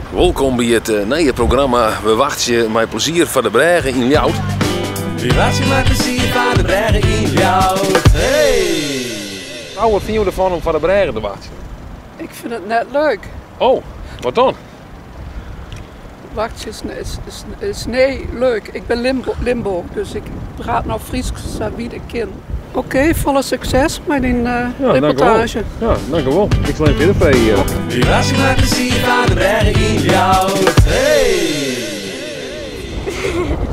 Wolkom by it nije programma We wachtsje mei plezier foar de brêge yn Ljouwert. Wy wachtsje mei plezier foar de brêge yn Ljouwert. Hey! Nou, wat fine jo derfan om foar de brêge te wachtsjen? Ik fyn it net leuk. Oh, wat dan? Wachtsje is nee leuk. Ik bin Limburch, dus ik praat no Frysk sa wiet ik kin. Oké, folle sukses mei dyn reportaazje. Ja, dankewol. Ik sil even fierder freegje. Wy wachtsje mei plezier foar de brêge yn Ljouwert. Hey!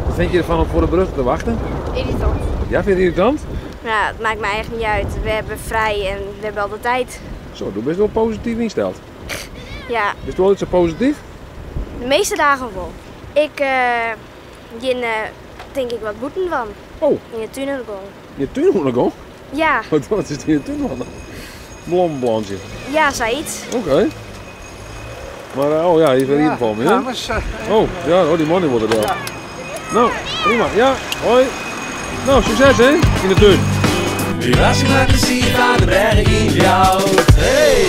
Wat fyn je derfan om foar de brug te wachten? Irritant. Ja, vind je het irritant? Nou, het maakt me eigenlijk niet uit. We hebben vrij en we hebben al de tijd. Zo, do bist wol posityf ynsteld. Ja. Bist do altyd sa posityf? De measte dagen wol. Ik gean tink ik wat bûten dwaan. Oh. Yn de tún oan de gong. Yn de tún oan de gong? Ja. Wat is yn de tún oan de blommen plantsje? Ja, sayts. Oké. Mar oh ja, hjir is ien fan my. Oh, ja, oh, dy man dy wol der del. No, prima. Ja, hoi. No, sukses hè, yn de tún. Wy wachtsje mei plezier foar de brêge yn Ljouwert. Hey!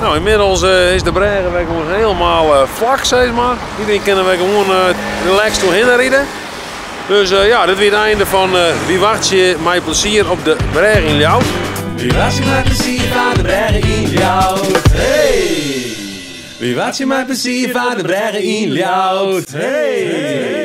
No, ynmiddels is de brêge wer gewoan hielendal flak, sis mar. Iedereen kin der wer gewoan relaxed oerhinne ride. Dus ja, dit wie it einde fan Wy wachtsje mei plezier op de brêge yn Ljouwert. Wy wachtsje mei plezier foar de brêge yn Ljouwert. Hey! Wy wachtsje mei plezier foar de brêge yn Ljouwert. Hey!